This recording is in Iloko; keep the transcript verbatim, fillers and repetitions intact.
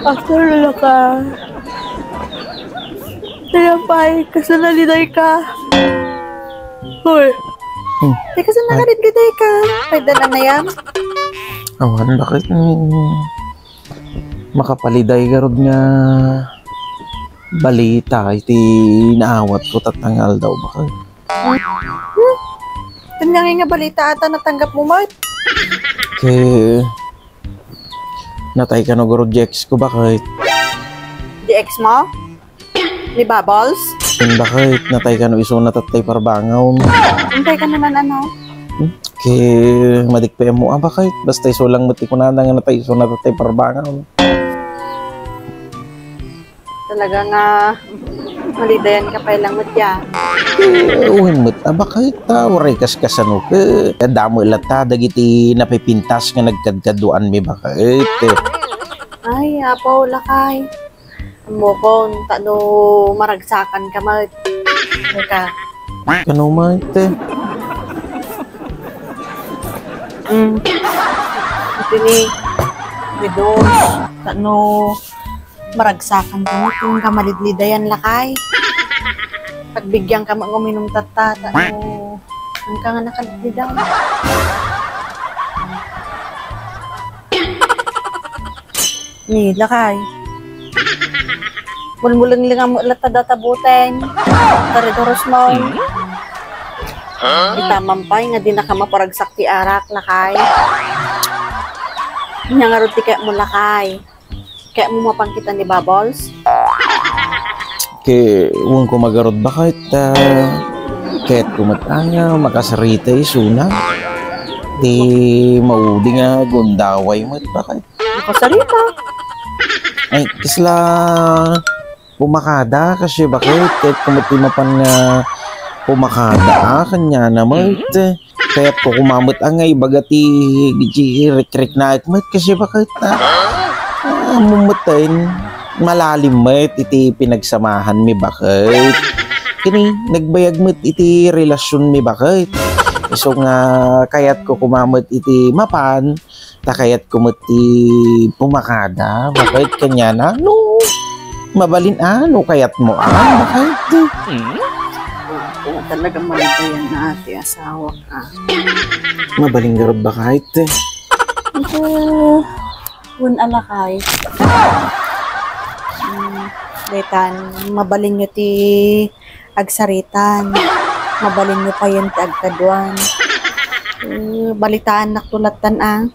After, Lakay. Kaya pay, kasla naliday ka. Hoy. Hmm. Ay, kasla naliday ka. Pwede na na yan? Awan, bakit? Hmm. Makapaliday garud nga balita iti naawat ko tatta nga aldaw, bakit? Hmm? Ania nga balita ata natanggap mo, Mart? Ket natay kano garud di ex ko, bakit? Di ex mo? Ni Bubbles? Ket bakit natay kano isuna tattay parbangaw? Natay kano nan ano? Hmm? Ket madi pay ammo a, bakit? Basta isu lang met ti kunana nga natay isuna tattay parbangaw. Talaga nga, malidayan ka pay lang met ya. Eh, wen met a, bakit ta? Uray kaskasano ket adda met latta dagiti napipintas nga nagkadkaduanmi, bakit? Ay, Apo, Lakay. Ammokon, ta no maragsakan ka met. Ka. Kano met? Mm. Iti ni, ni Dos, ta no maragsakan ka met, inka malidlidayan, Lakay. Pagbigyan ka met nga uminum tatta, ta no, inka nga nakalidlidan. Ni, Lakay. Mulmulengleng met latta data buteng. Taridaros mo. Ita man pay nga di naka maparagsak ti arak, Lakay. Ania ngarud ti kayat mo, Lakay? Kayat mo mapan kita ni Bubbles? Ket wen ko magarud, bakit, ah, kayat ko met a nga makasarita isuna. Di maudi nga gundaway met, bakit? Makasarita. Ay, kasla pumakada, kasi bakit? Kayat ko met ti mapan nga pumakada, ah, kaniana met. Kayat ko koma met a nga ibaga ti, ti rikriknaek met, kasi bakit, ah, ah, ammom met a, malalim met iti pinagsamahanmi, bakit? Kini, nagbayag met iti relasionmi, bakit? Isu nga kayat ko koma met iti mapan, ta kayat ko met ti pumakada, bakit kaniana? No, mabalin a, no kayat mo a, bakit? Hmm? Talagang malidayan na ti asawa ka. Mabalin garud, bakit? Ito, wen a, Lakay. Hmm, daytan, mabalin nyo ti agsaritan. Mabalin nyo payen ti agkaduan. Eh, balitaannak to lattan, ah.